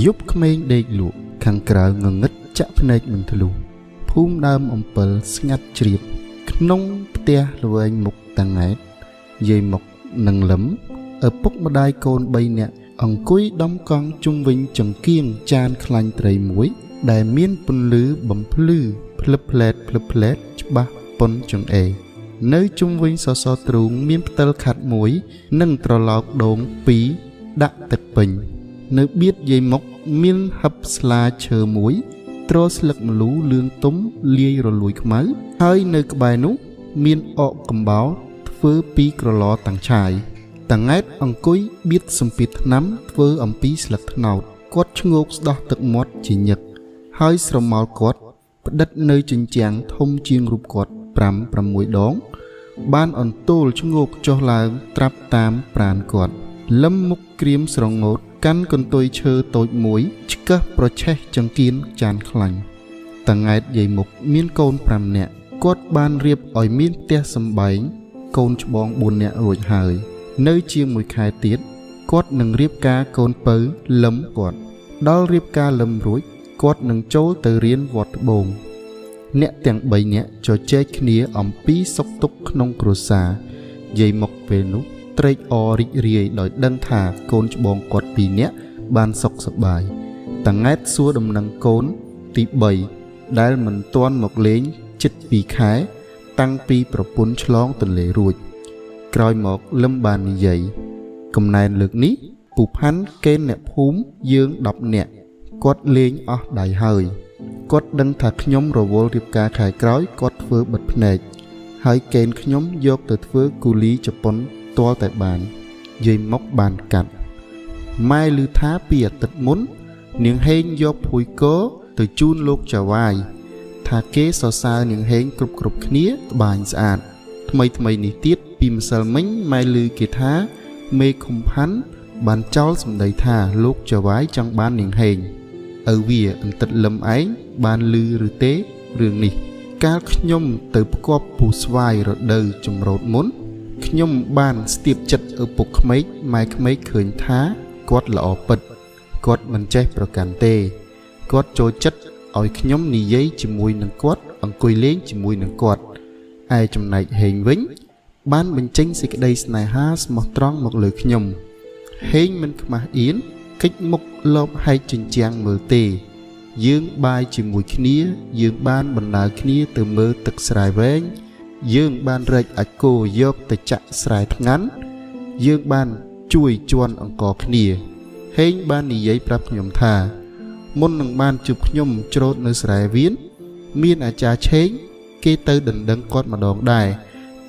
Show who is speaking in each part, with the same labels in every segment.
Speaker 1: យប់ក្មេងដេកលក់ខាងក្រៅងងឹតចាក់ភ្នែកមិនធ្លុះភូមិដើមអំពិលស្ងាត់ជ្រាបក្នុងផ្ទះល្វែងមុខតាង៉ែតយាយមុកនិងលឹមឪពុកម្ដាយកូន3នាក់អង្គុយដំកង់ជុំវិញចង្គៀងចានខ្លាញ់ត្រីមួយ ដែលមានពន្លឺបំភ្លឺភ្លឹបផ្លែតភ្លឹបផ្លែតច្បាស់ប៉ុនចង្អេរនៅជុំវិញសសរទ្រូងមានផ្តិលខាត់មួយ និងត្រឡោកដូងពីរដាក់ទឹកពេញ នៅបៀតយាយមុកមានហឹបស្លាឈើមួយ ទ្រស្លឹកម្លូលឿងទុំលាយរលួយខ្មៅ ហើយនៅក្បែរនោះមានអកកំបោរធ្វើពីក្រឡតាំងឆាយតាង៉ែតអង្គុយបៀតសំពីថ្នាំធ្វើអំពីស្លឹកត្នោតគាត់ឈ្ងោកស្ដោះទឹកមាត់ជាញឹក ហើយស្រមោលគាត់ផ្ដិតនៅជញ្ជាំងធំជាងរូបគាត់5 6ដង បានអន្ទោលឈ្ងោកចុះឡើងត្រាប់តាមប្រានគាត់លឹមមុខក្រៀមស្រងូតកាន់កន្ទុយឈើតូចមួយឆ្កឹះប្រឆេះចង្គៀនចានខ្លាញ់តាង៉ែតយាយមុខមានកូន5នាក់គាត់បានរៀបឲ្យមានផ្ទះសម្បែងកូនច្បង4នាក់រួចហើយ នៅជាមួយខែទៀតគាត់នឹងរៀបការកូនពៅលឹមគាត់ដល់រៀបការលឹមរួចគាត់នឹងចូលទៅរៀនវត្តត្បូង អ្នកទាំង3នាក់ជជែកគ្នាអំពីសុខទុក្ខក្នុងគ្រួសារយាយមុកពេលនោះត្រេកអររីករាយដោយដឹងថាកូនច្បងគាត់2នាក់បានសុខសប្បាយតាង៉ែតសួរដំណឹងកូនទី3ដែលមិនទាន់មកលេងជិត2ខែ តាំងពីប្រពន្ធឆ្លងទន្លេរួច ក្រោយមកលឹមបាននិយាយកំណែនលើកនេះពូផាន់កេណ្ឌអ្នកភូមិយើង10នាក់គាត់លេងអស់ដៃហើយ គាត់ដឹងថាខ្ញុំរវល់រៀបការខែក្រោយគាត់ធ្វើបិទភ្នែកហើយកេណ្ឌខ្ញុំយកទៅធ្វើគូលីជប៉ុនទាល់តែបានយាយមុកបានកាត់ម៉ែឮថាពីអាទិត្យមុន នាងហេងយកភួយកទៅជូនលោកចៅវាយថាគេសរសើរនាងហេងគ្រប់គ្រប់គ្នាត្បាញស្អាត ថ្មីថ្មីនេះទៀតពីម្សិលមិញម៉ែឮគេថាមេឃុំផាន់បានចោលសម្ដីថាលោកចៅវាយចង់បាននាងហេងឪវាអន្តិតលឹមឯងបានឮឬទេរឿងនេះ កាលខ្ញុំទៅផ្គប់ពូស្វាយរដូវចម្រូតមុន ខ្ញុំបានស្ទាបចិត្តឪពុកក្មេកម៉ែក្មេកឃើញថាគាត់ល្អពិតគាត់មិនចេះប្រកាន់ទេ គាត់ចូលចិត្តឲ្យខ្ញុំនិយាយជាមួយនឹងគាត់អង្គុយលេងជាមួយនឹងគាត់ឯចំណែកហេងវិញ បានបញ្ចេញសេចក្តីស្នេហាស្មោះត្រង់មកលើខ្ញុំហេងមិនខ្មាស់អៀនកិច្ចមុខលបហែកជញ្ជាំងមើលទេ យើងបាយជាមួយគ្នា យើងបានបណ្ដើរគ្នាទៅមើលទឹកស្រែវែងយើងបានរែកអាចគោយកទៅចាក់ស្រែថ្ងាន់យើងបានជួយជន់អង្ករគ្នា ហេងបាននិយាយប្រាប់ខ្ញុំថា មុននឹងបានជួបខ្ញុំច្រូតនៅស្រែវៀនមានអាចារ្យឆេងគេទៅដណ្ដឹងគាត់ម្ដងដែរ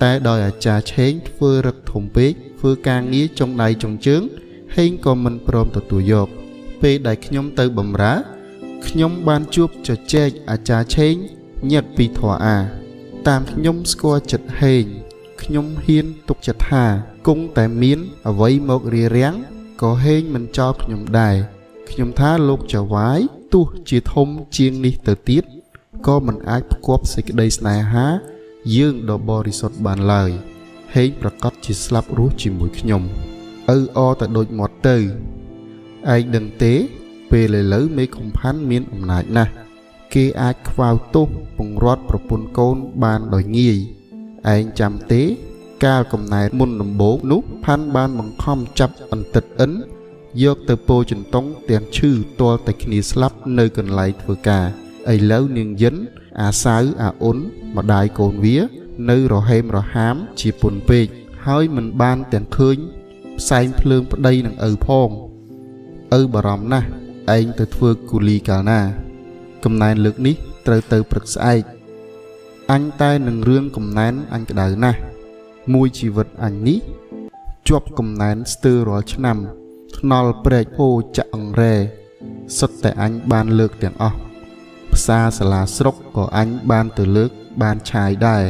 Speaker 1: តែដោយអាចារ្យឆេងធ្វើរឹកធំពេកធ្វើការងារចុងដៃចុងជើងហេងក៏មិនព្រមទទួលយក ពេលដែលខ្ញុំទៅបំរើខ្ញុំបានជួបជជែកអាចារ្យឆេងញឹកពីធរអា តាមខ្ញុំស្គាល់ចិត្តហេងខ្ញុំហ៊ានទុកចិត្តថាគង់តែមានអ្វីមករារាំងក៏ហេងមិនចោលខ្ញុំដែរខ្ញុំថាលោកចៅវាយទោះជាធំជាងនេះទៅទៀតក៏មិនអាចផ្គប់សេចក្តីស្នេហា យើងដ៏បរិសុទ្ធបានឡើយហេងប្រកាសជាស្លាប់រស់ជាមួយខ្ញុំឪអទៅដូចមាត់ទៅឯងដឹងទេ ពេលឥឡូវមេឃុំផាន់មានអំណាចណាស់គេអាចខ្វៅទោសពង្រត់ប្រពន្ធកូនបានដោយងាយឯងចាំទេ កាលកំណែមុនដំបូងនោះផាន់បានបង្ខំចាប់អន្តិតអិនយកទៅពោចិន្តុងទាំងឈឺទាល់តែគ្នាស្លាប់នៅកន្លែងធ្វើការឥឡូវនាងយិនអាសៅអាអ៊ុនម្ដាយកូនវា នៅរហេមរហាមជាពុនពេកហើយមិនបានទាំងឃើញផ្សែងភ្លើងប្តីនឹងឪផង ឪបារម្ភណាស់ឯងទៅធ្វើគូលីកាលណា កំណែនលើកនេះត្រូវទៅព្រឹកស្អែកអញតែនឹងរឿងកំណែនអញក្តៅណាស់មួយជីវិតអញនេះជាប់កំណែនស្ទើររាល់ឆ្នាំ ថ្នល់ព្រែកហូរចាក់អង្រែសុទ្ធតែអញបានលើកទាំងអស់ផ្សារសាលាស្រុកក៏អញបានទៅលើកបានឆាយដែរ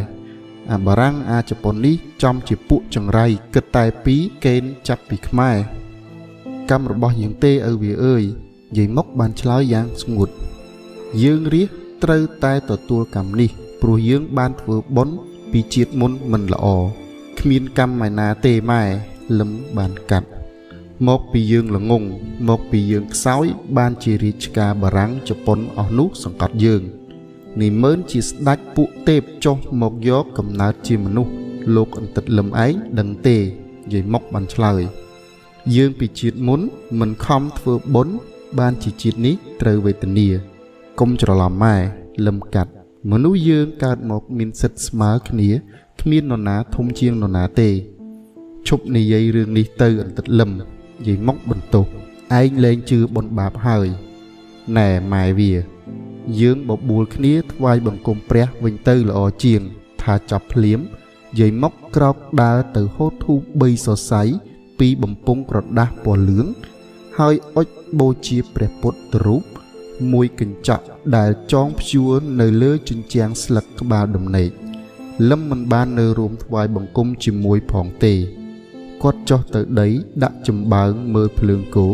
Speaker 1: អាបារាំងអាជប៉ុននេះចំជាពួកចង្រៃគិតតែពីកេណ្ឌចាប់ពីខ្មែរកម្មរបស់យើងទេឪវាអើយយាយមុកបានឆ្លើយយ៉ាងស្ងួត យើងរះត្រូវតែទទួលកម្មនេះ ព្រោះយើងបានធ្វើបុណ្យពីជាតិមុនមិនល្អគ្មានកម្មឯណាទេម៉ែលឹមបានកាត់ មកពីយើងល្ងងមកពីយើងខ្សោយបានជារាជការបារាំងជប៉ុនអស់នោះសង្កត់យើងនេះមើលជាស្ដេចពួកទេពចុះមកយកកំណើតជាមនុស្សលោកអន្តិតលឹមឯងដឹងទេយាយម៉ុកបានឆ្លើយយើងពីជាតិមុនមិនខំធ្វើបុណ្យបានជាជាតិនេះត្រូវវេទនាកុំច្រឡំម៉ែលឹមកាត់មនុស្សយើងកើតមកមានសិទ្ធិស្មើគ្នាគ្មាននរណាធំជាងនរណាទេឈប់និយាយរឿងនេះទៅអន្តិតលឹមយាយម៉ុកបន្ទោសឯងលែងជឿបុណ្យបាបហើយណែម៉ែវាយើងបបួលគ្នាថ្វាយបង្គំព្រះវិញទៅល្អជាងថាចាប់ភ្លាមយាយម៉ុកក្រោកដើរទៅហូតធូប3សរសៃពីបំពង់ក្រដាសពណ៌លឿងហើយអុចបូជាព្រះពុទ្ធរូបមួយកញ្ចក់ដែលចងព្យួរនៅលើជញ្ជាំងស្លឹកក្បាលដំណេកលឹមមិនបាននៅរួមថ្វាយបង្គំជាមួយផងទេគាត់ចុះទៅដីដាក់ចំបើងមើលភ្លើងគោ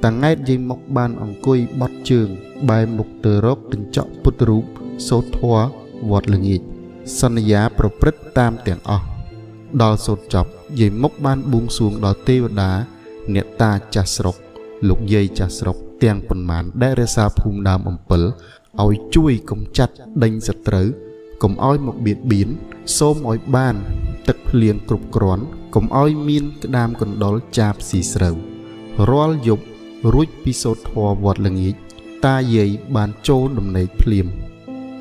Speaker 1: តាង៉ែតយាយម៉ុកបានអង្គុយបត់ជើងបែរមុខទៅរកកញ្ចក់ពុទ្ធរូបសូត្រធម៌វត្តល្ងាចសន្យាប្រព្រឹត្តតាមទាំងអស់ដល់សូត្រចប់យាយម៉ុកបានបួងសួងដល់ទេវតាអ្នកតាចាស់ស្រុកលោកយាយចាស់ស្រុកទាំងប៉ុន្មានដែលរក្សាភូមិដើមអំពិលឲ្យជួយកំចាត់ដេញសត្រូវកុំឲ្យមកបៀតបៀនសូមឲ្យបានទឹកភ្លៀងគ្រប់គ្រាន់កុំឲ្យមានក្តាមកណ្ដុរចាបស៊ីស្រូវរាល់យប់រួចពីសូត្រធម៌វត្តល្ងាចតាយាយបានចូលដំណេកភ្លាម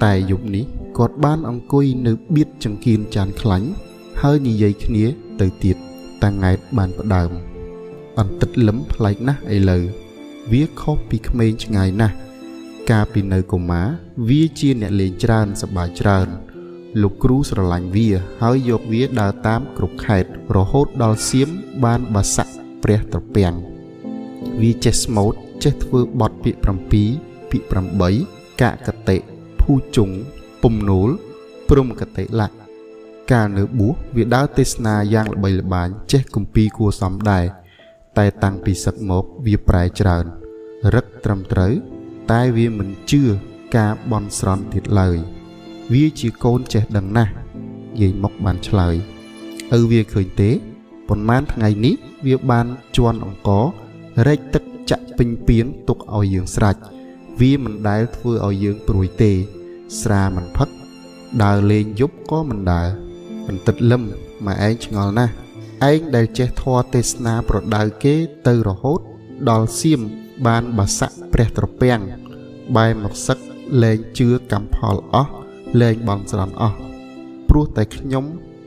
Speaker 1: តែយប់នេះគាត់បានអង្គុយនៅបៀតចង្កៀនចានខ្លាញ់ហើយនិយាយគ្នាទៅទៀតតាង៉ែតបានផ្ដើមអន្តិតលឹមប្លែកណាស់ឥឡូវវាខុសពីក្មេងឆ្ងាយណាស់កាលពីនៅកុមារវាជាអ្នកលេងច្រើនសប្បាយច្រើនលោកគ្រូស្រឡាញ់វាហើយយកវាដើរតាមគ្រប់ខេត្តរហូតដល់សៀមបានបាសាក់ព្រះត្រពាំងវាចេះស្មូតចេះធ្វើបទពាក្យ7ពាក្យ8កកតិភូជុងពំនូលព្រំកតិលៈកាលនៅបួសវាដើរទេសនាយ៉ាងល្បីល្បាញចេះគម្ពីរគួរសមដែរតែតាំងពីសឹកមកវាប្រែច្រើនរឹកត្រឹមត្រូវតែវាមិនជឿការបន់ស្រន់ទៀតឡើយវាជាកូនចេះដឹងណាស់យាយម៉ុកបានឆ្លើយឪវាឃើញទេប៉ុន្មានថ្ងៃនេះវាបានជន់អង្គរែកទឹកចាក់ពេញពាងទុកឲ្យយើងស្រេចវាមិនដែលធ្វើឲ្យយើងព្រួយទេស្រាមិនផឹកដើរលេងយប់ក៏មិនដើរបន្តិតលឹមម៉ែឯងឆ្ងល់ណាស់ឯងដែលចេះធម៌ទេសនាប្រដៅគេទៅរហូតដល់សៀមបានបាសាក់ព្រះត្រពាំងបែរមកសឹកលែងជឿកម្មផលអស់លែងបន់ស្រន់អស់ព្រោះតែខ្ញុំ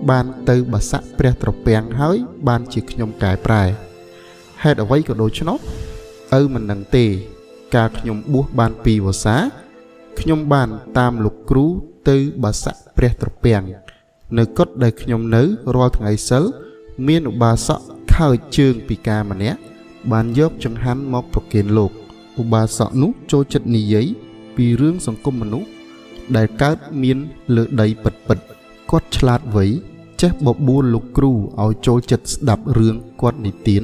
Speaker 1: បានទៅបាសាក់ព្រះត្រពាំងហើយបានជាខ្ញុំកែប្រែហេតុអ្វីក៏ដូច្នោះឪមិនដឹងទេកាលខ្ញុំបួសបាន2វស្សាខ្ញុំបានតាមលោកគ្រូទៅបាសាក់ព្រះត្រពាំងនៅកុដិដែលខ្ញុំនៅរាល់ថ្ងៃសិលមានឧបាសកខើចជើងពិការម្នាក់បានយកចង្ហាន់មកប្រគេនលោកឧបាសកនោះចូលចិត្តនិយាយពីរឿងសង្គមមនុស្សដែលកើតមានលើដីពិតៗគាត់ឆ្លាតវៃចេះបបួលលោកគ្រូឲ្យចូលចិត្តស្ដាប់រឿងគាត់និទាន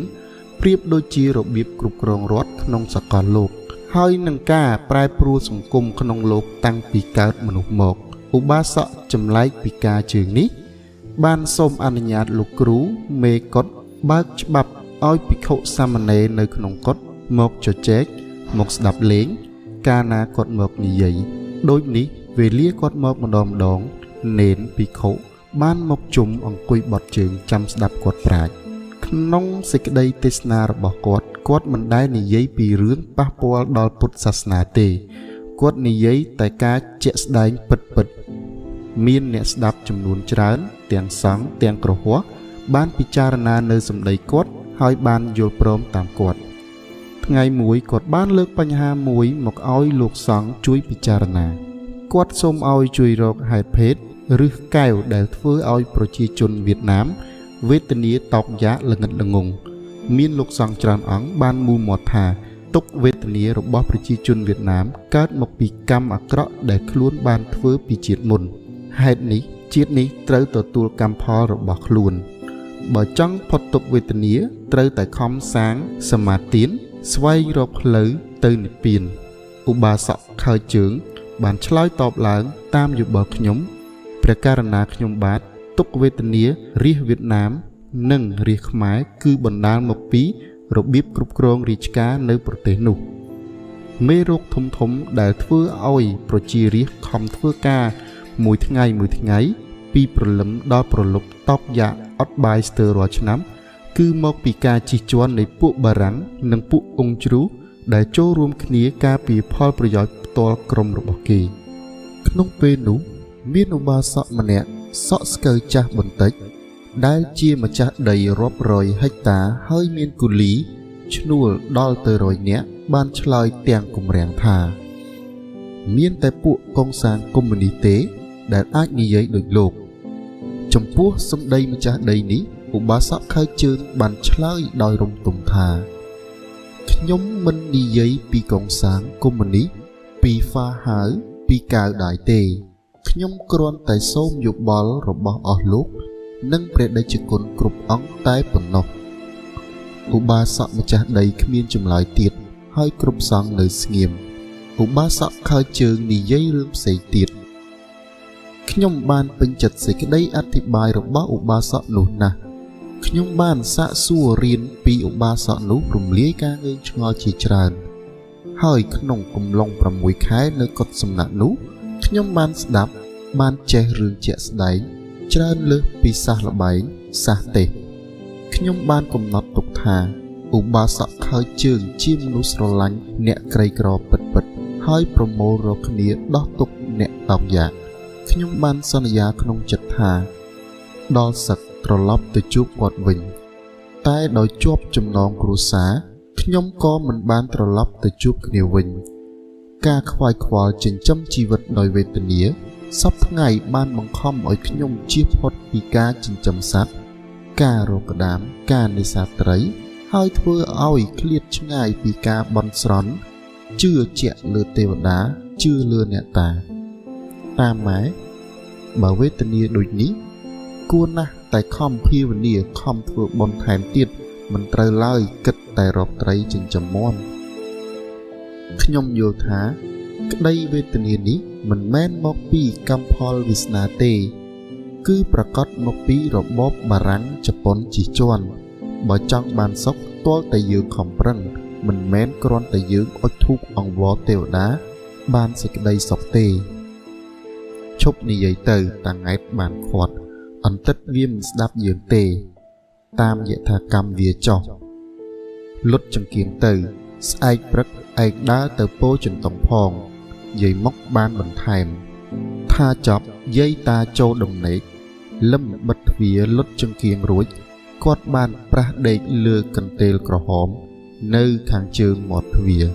Speaker 1: ប្រៀបដូចជារបៀបគ្រប់គ្រងរដ្ឋក្នុងសកលលោកហើយនឹងការប្រែប្រួលសង្គមក្នុងលោកតាំងពីកើតមនុស្សមកឧបាសកចម្លែកពិការជើងនេះបានសូមអនុញ្ញាតលោកគ្រូមេកុដិបើកច្បាប់ឲ្យភិក្ខុសាមណេរនៅក្នុងកុដិមកជជែកមកស្ដាប់លេងកាលណាគាត់មកនិយាយដូចនេះវេលាគាត់មកម្ដងម្ដងនេនភិក្ខុបានមកជុំអង្គុយបត់ជើងចាំស្ដាប់គាត់ប្រាជ្ញក្នុងសេចក្តីទេសនារបស់គាត់គាត់មិនដែលនិយាយពីរឿងប៉ះពាល់ដល់ពុទ្ធសាសនាទេគាត់និយាយតែការជាក់ស្ដែងពិតៗមានអ្នកស្ដាប់ចំនួនច្រើនទាំងសង្ឃទាំងគ្រហស្ថបានពិចារណានៅសម្ដីគាត់ហើយបានយល់ព្រមតាមគាត់ថ្ងៃមួយគាត់បានលើកបញ្ហាមួយមកឲ្យលោកសង្ឃជួយពិចារណាគាត់សូមឲ្យជួយរកហេតុភេទឬកែវដែលធ្វើឲ្យប្រជាជនវៀតណាមវេទនាតោកយ៉ាកល្ងិតល្ងងមានលោកសង្ឃច្រើនអង្គបានមូលមាត់ថាទុក្ខវេទនារបស់ប្រជាជនវៀតណាមកើតមកពីកម្មអាក្រក់ដែលខ្លួនបានធ្វើពីជាតិមុនហេតុនេះជាតិនេះត្រូវទទួលកម្មផលរបស់ខ្លួនបើចង់ផុតទុក្ខវេទនាត្រូវតែខំសាងសមាទានស្វែងរកផ្លូវទៅនិព្វានឧបាសកខើជើងបានឆ្លើយតបឡើងតាមយោបល់ខ្ញុំព្រះករណាខ្ញុំបាទទុក្ខវេទនារាស្ត្រវៀតណាមនិងរាស្ត្រខ្មែរគឺបណ្ដាលមកពី របៀបគ្រប់គ្រងរាជការនៅប្រទេសនោះមេរោគធំធំដែលធ្វើឲ្យប្រជារាស្ត្រខំធ្វើការមួយថ្ងៃមួយថ្ងៃពីព្រលឹមដល់ព្រលប់តោកយ៉ាកអត់បាយស្ទើររាល់ឆ្នាំគឺមកពីការជិះជាន់នៃពួកបារាំងនិងពួកអង្គជ្រូដែលចូលរួមគ្នាការពារផលប្រយោជន៍ផ្ទាល់ក្រុមរបស់គេក្នុងពេលនោះមានឧបាសកម្នាក់សក់ស្កូវចាស់បន្តិចដែលជាម្ចាស់ដីរាប់រយហិកតាហើយមានគូលីឈ្នួលដល់ទៅ100នាក់បានឆ្លើយទាំងគំរាំងថាមានតែពួកកុងសានកុម្មុយនីសទេដែលអាចនិយាយដូចលោកចំពោះសម្ដីម្ចាស់ដីនេះឧបាសកខើជើងបានឆ្លើយដោយរំទុំថាខ្ញុំមិននិយាយពីកុងសានកុម្មុយនីសពីហ្វាហាវពីកាវដែរទេខ្ញុំគ្រាន់តែសូមយោបល់របស់អស់លោកនិងព្រះតេជគុណគ្រប់អង្គតែប៉ុណ្ណោះឧបាសកម្ចាស់ដីគ្មានចម្លើយទៀតហើយគ្រប់សង្ឃនៅស្ងៀមឧបាសកខើជើងនិយាយរឿងផ្សេងទៀតខ្ញុំបានពេញចិត្តសេចក្តីអធិប្បាយរបស់ឧបាសកនោះណាស់ខ្ញុំបានសាកសួររៀនពីឧបាសកនោះរំលាយការងឿងឆ្ងល់ជាច្រើនហើយក្នុងកំឡុង6ខែនៅកុដិសំណាក់នោះខ្ញុំបានស្ដាប់បានចេះរឿងជាក់ស្ដែងច្រើនលើសពីសាសល្បែងសាសទេសខ្ញុំបានកំណត់ទុកថាឧបាសកខើជើងជាមនុស្សស្រឡាញ់អ្នកក្រីក្រពិតៗហើយប្រមូលរកគ្នាដោះទុកអ្នកតោកយ៉ាកខ្ញុំបានសន្យាក្នុងចិត្តថាដល់សឹកត្រឡប់ទៅជួបគាត់វិញតែដោយជាប់ចំណងគ្រួសារខ្ញុំក៏មិនបានត្រឡប់ទៅជួបគ្នាវិញការខ្វាយខ្វល់ចិញ្ចឹមជីវិតដោយវេទនាសព្វថ្ងៃបានបង្ខំឲ្យខ្ញុំជៀសផុតពីការចិញ្ចឹមសត្វការរកក្តាមការនេសាទត្រីហើយធ្វើឲ្យឃ្លាតឆ្ងាយពីការបន់ស្រន់ជឿជាក់លើទេវតាជឿលើអ្នកតាតាមម៉ែបើវេទនាដូចនេះគួរណាស់តែខំភាវនាខំធ្វើបុណ្យថែមទៀតមិនត្រូវឡើយគិតតែរកត្រីចិញ្ចឹមមាន់ខ្ញុំយល់ថាក្តីវេទនានេះមិនមែនមកពីកម្មផលវាសនាទេគឺប្រកាសមកពីរបបបារាំងជប៉ុនជិះជាន់បើចង់បានសុខទាល់តែយើងខំប្រឹងមិនមែនគ្រាន់តែយើងអុជធូបអង្វរទេវតាបានសេចក្តីសុខទេឈប់និយាយទៅតាង៉ែតបានខាត់អន្តិតវាមិនស្ដាប់យើងទេតាមយថាកម្មវាចោះលុតចង្គៀងទៅស្អែកព្រឹកឯងដើរទៅពោចិនតុងផងយាយមុកបានបន្ថែមថាចប់យាយតាចូលដំណេកលឹមបិទទ្វារលុតចង្គៀងរួចគាត់បានប្រាស់ដេកលើកន្ទេលក្រហមនៅខាងជើងមាត់ទ្វារ